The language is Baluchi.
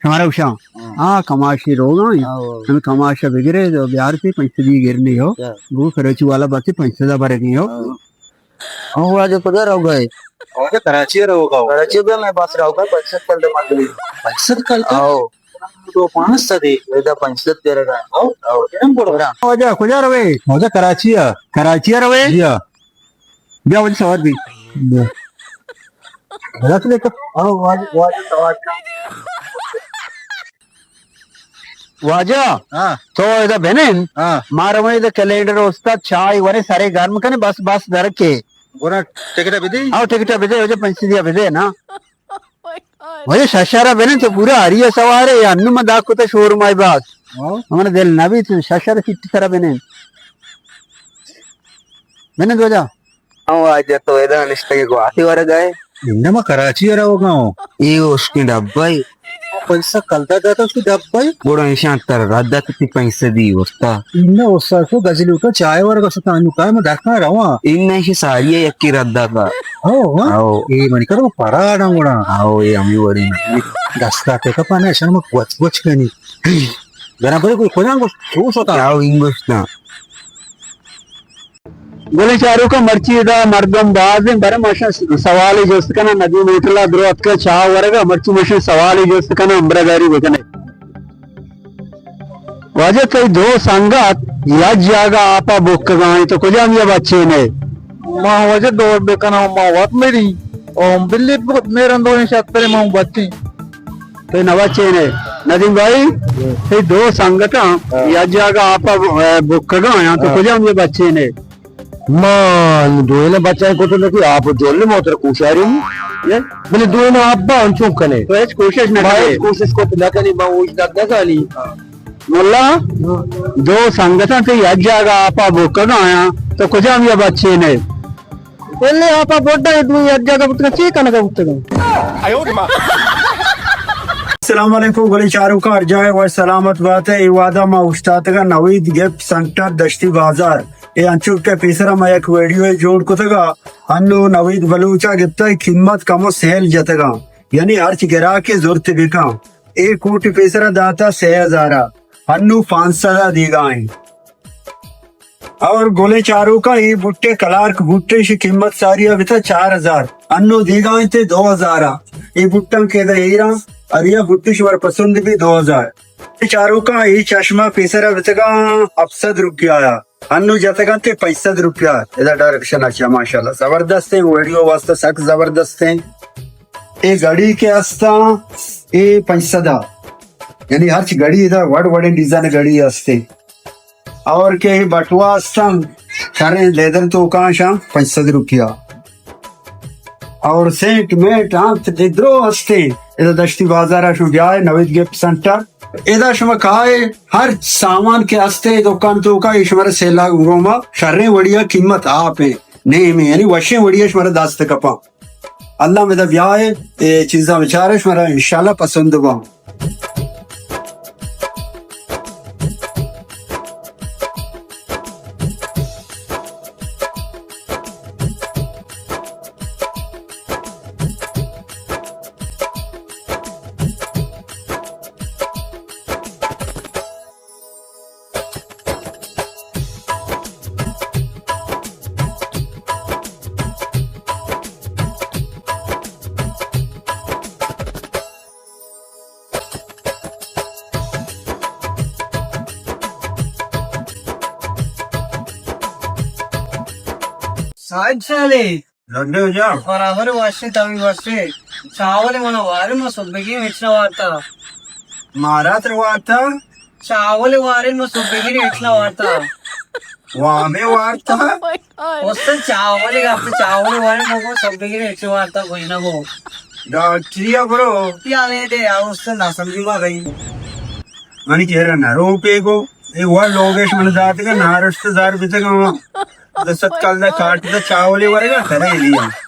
ہمارا اشاں۔ ہاں۔ ہاں، کماشی روگا ہیں۔ ہاں۔ ہمیں کماشا بگرے، تو بیار تے پنچ سدی گرنے ہو۔ ہاں۔ وہ کراچی والا بس پنچ سدا برگی ہو۔ ہاں۔ ہاں، واجہ کجا روگا ہے؟ واجہ کراچی روگا ہو۔ کراچی بھی میں بس روگا، پنچ سد کل دے مطلب۔ پنچ سد کل کا؟ ہاں۔ تو پانچ سد ہے۔ ادا پنچ سد کرگا۔ ہاں۔ ہاں۔ واجہ کجا روے؟ واجہ کراچی ہے۔ کراچی روے؟ جی ہاں۔ بیا واجہ سوار بی۔ بیا۔ غلط لے کر۔ آؤ، واجہ، واجہ سوار۔ واجہ، ہاں۔ تو ادا بنن؟ ہاں۔ مارا وہی ادا کیلنڈر استاد چائے ورے سرے گرم کنے، بس، بس در کے۔ گڑا ٹکٹ بدے؟ آؤ، ٹکٹ بدے، واجہ پنچ سدیا بدے نا۔ واجہ ششارا بنن تو پورا ہری سوارے، یا انو ما داکو تا شور مائی باس۔ ہاں۔ ہمارا دل نہ بھی تو ششارا سیٹ سرا بنن۔ بنن واجہ۔ ہاں واجہ، تو ادا نشتگے گواتی ورگا ہے؟ انما کراچی ءَ روگا ہوں۔ اے اشکیں ڈبہ ءَ۔ پنچ سد کلدار داتا اس کو ڈبہ ءَ؟ گڑا ایشاں تر رد دات تی پنچ سدی ورتا۔ انما استاد کو گزی لوٹا چائے ورگا شتا انو کار ما درکا رواں۔ انما ایشی ساری ءَ یکی رد داتا۔ ہو، ہاں؟ ہو۔ اے منی کرو پراڈاں گڑا۔ ہو، اے ہمیں وڑی۔ دستا تے کپانے شرم گوچ گوچ کنی۔ برابر کوئی کجا گوشت؟ تو شتا۔ ہو، این گوشتا۔ گلیں چاروکاں، مرچی ادا مردم باز انت، باریں ما شاں سوالے جست کناں، ندیم ہوٹل ءَ درو اتکگ چاہ ورگ ءَ، مرچی ما شاں سوالے جست کناں، ہمبراہ داری بکنے۔ واجہ تئی دو سنگت یک جاگہ آپ ءَ بکگ ءَ انت، تو کجام ءَ بچین ئے؟ ما واجہ دور بکناں، ما وت میری، او بلی میرن دو شتر ما بچیں۔ تئی نوا چین ئے؟ ندیم بھائی، تئی دو سنگتاں ہاں۔ یک جاگہ آپ ءَ ب-، بکگ ءَ آیاں، تو ہاں۔ کجام ءَ بچین ئے؟ ما دوئیناں بچائیں کت نہ کہ آپ جول موتر کوشاری۔ بلے دوئیناں آپ با انچو کنے۔ تو ہچ کوشش نہ ما کنے۔ ہچ کوشش کت نہ کنی، ما اوش دگ نہ زانی۔ ملا، دو سنگتاں تئی یک جاگہ آپ ءَ بکگ ءَ آیاں، تو کجام ءَ بچین ئے؟ بلے آپ ءَ بڈا دوئیں یک جاگہ بوتگاں، چی کنگا بوتگاں؟ السلام علیکم، گلیں چاروکاں، ہر جاہ وش سلامت بات ئے۔ اے وہدا ما اوشتاتگاں نوید گفٹ سنٹر دشتی بازار۔ اے انچو کہ پیسرا ما یک ویڈیو جوڑ کتگا، انو نوید بلوچا گپتا، اے قیمت کمو سیل جتگا، یعنی ہرچ گراکے زرت بکاں۔ اے کوٹ پیسرا داتا سے ہزارا، انو پانچ سدا دیگا ایں۔ اور گلیں چاروکاں، اے بوٹے کلارک بوٹے، ایشی قیمت ساری ءَ بیتا چار ہزار، انو دیگا انت دو ہزار ءَ۔ اے بوٹاں کہ ادا ایراں، اریا بوٹے شمار پسند بی دو ہزار۔ چاروکاں، اے چشمہ پیسرا بیتگاں ہپت سد روپیہ ءَ، انو جتگاں تے پنچ سد روپیہ۔ ادا ڈائریکشن اچھا، ماشاءاللہ زبردست ایں، ویڈیو واسطہ سک زبردست ایں۔ اے گھڑی کہ ہستاں، اے پنچ سد ءَ، یعنی ہرچ گھڑی ادا وڑ وڑیں ڈیزائن گھڑی ہستے۔ اور کہ بٹوا استن، شریں لیدر توکاں شاں پنچ سد روپیہ۔ اور سیٹ میٹ انت، درو ہستے۔ ادا دشتی بازار شما بیائے، نوید گفٹ سینٹر۔ ادا شما کائے، ہر سامان کہ ہستے دکان توکا، اے شمارا سیلا روما شریں وڑیا قیمت آپ ایں، نیمیں، یعنی وشیں وڑیا شمارا دست کپاں۔ اللہ مدا بیائے، اے چیزاں بچارے، شمارا انشاءاللہ پسند باں۔ ساجد سالے۔ لڈو جا۔ برابر واسطے، تاوی واسطے۔ چاول منا وارے، ما صبح کی ہچ نہ وارتا۔ مارا تر وارتا؟ چاول وارے، ما صبح کی ہچ نہ وارتا۔ وامے وارتا؟ اس چاول گپ، چاول وارے، ما صبح کی ہچ وارتا، کوئی نہ کو۔ ڈاکٹریا برو۔ یا لے دے، یا اس نہ سمجھی ما گئی۔ منی چہرہ نہ رو پہ کو، اے وہ لوگش من داتگا، نارشت زار بتگا۔ دست کل دا کاٹ دا چاولے ورگا، کرے لیا۔